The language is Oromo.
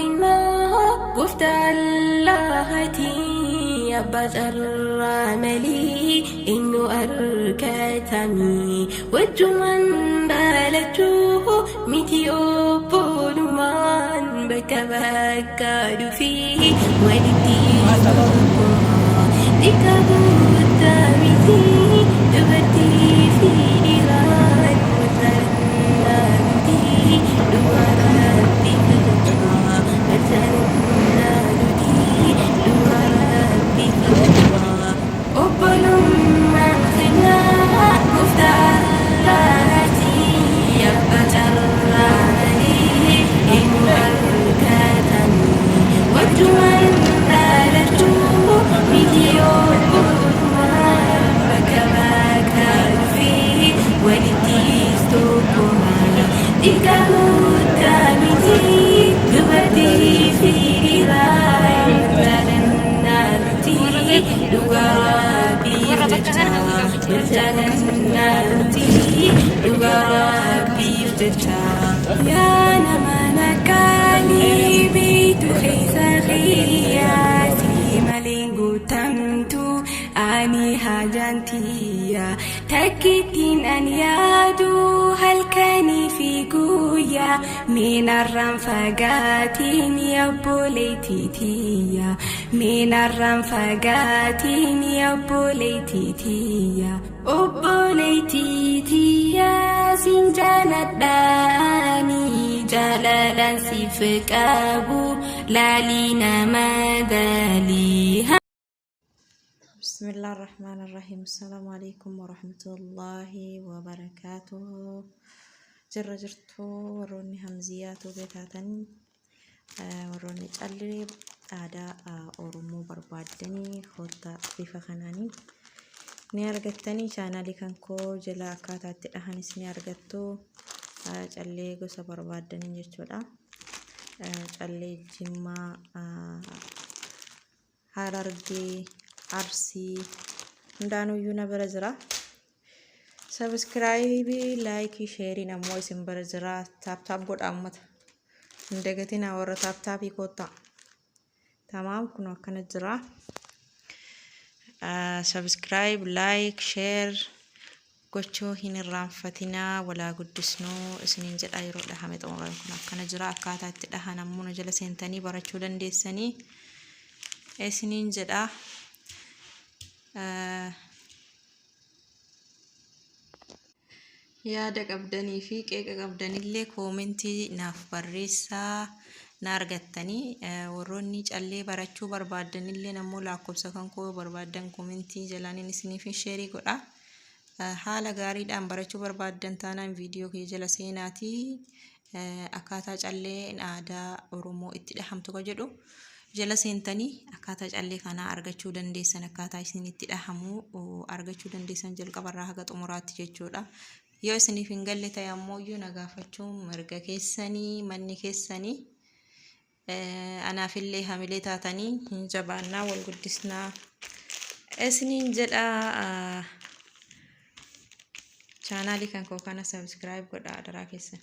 kennaa gooftaa Allaahati abbaa carraa malee eenyu argatami wajjumaan dhalachuu miti obbolummaan bakka bakka dhufee walitti tokkummaa xiqqaa guddaa miti dubartii fi dhiiraan wal jaalannaa nuti dhugaa rabbiif jecha wal jaalannaa nuti dhugaa rabbiif jecha obbolummaan kennaa gooftaa Allaahati abbaa carraa malee eenyu argatani wajjumaan dhalachuu miti obbolummaan bakka bakka dhufee walittis tokkummaa xiqqaa guddaa miti dubartii fi dhiiraan wal jaalannaa nuti dhugaa rabbiif jecha wal jaalannaa nuti dhugaa rabbiif jecha yaa nama naqqaalii beektu keessa kiyyaa si maleen guutamtu ani haajaan tiyya takkittiin an yaadu halkanii fi guyyaa meenarraan fagaatiin obboleettii tiyya meenarraan fagaatiin obboleettii tiyya obboleettii tiyya sin jaaladha ani jaalalaan siif qabu laalii nama daalii. بسم الله الرحمن الرحيم السلام عليكم ورحمة الله وبركاته jirra jirtu warroonni hamziyaa tuubee taatan warroonni callee aadaa Oromoo barbaaddanii koottaa bifa kanaanii ni argattanii chaanaalii kan koo jala akkaataa itti dhahanis ni argattu callee gosa barbaaddanii jechuudha. Callee Jimmaa, Harargee, Arsii hundaanuyyuu na bira jira. Sabiskiraayibii, laayikii, sheeriin ammoo isin bira jira. Taap taap godhaa uummata. Hin dagatinaa warra taap taapii koottaa. Tamaam kun akkana jira. Sabiskiraayib, laayik, sheer gochuu hin irraanfatinaa walaa guddisnuu isiniin jedha yeroo dhahame xumurame kun akkana jira akkaataa itti dhahan ammoo nu jala seentanii barachuu dandeessanii isiniin jedha. Yaada qabdanii fi qeeqa qabdanillee koomentii naaf barreessaa na argattanii warroonni callee barachuu barbaaddanillee ammoo lakkoofsa kan koo barbaaddan koomentii jalaaniin isiniif sheerii godha. Haala gaariidhaan barachuu barbaaddan taanaan viidiyoo kiyya jala seenaatii akkaataa calleen aadaa Oromoo itti dhahamtu ka jedhu jala seentanii akkaataa callee kanaa argachuu dandeessan akkaataa isin itti dhahamu argachuu dandeessan jalqabarraa haga xumuraatti jechuudha. Yoo isiniif hin galle ta'e ammoo iyyuu na gaafachuun mirga keessanii manni keessanii anaafillee hamilee taatanii hin jabaannaa wal guddisnaa isiniin jedha. Chaanaalii kan koo kana sabiskiraayib godhaa adaraa keessan.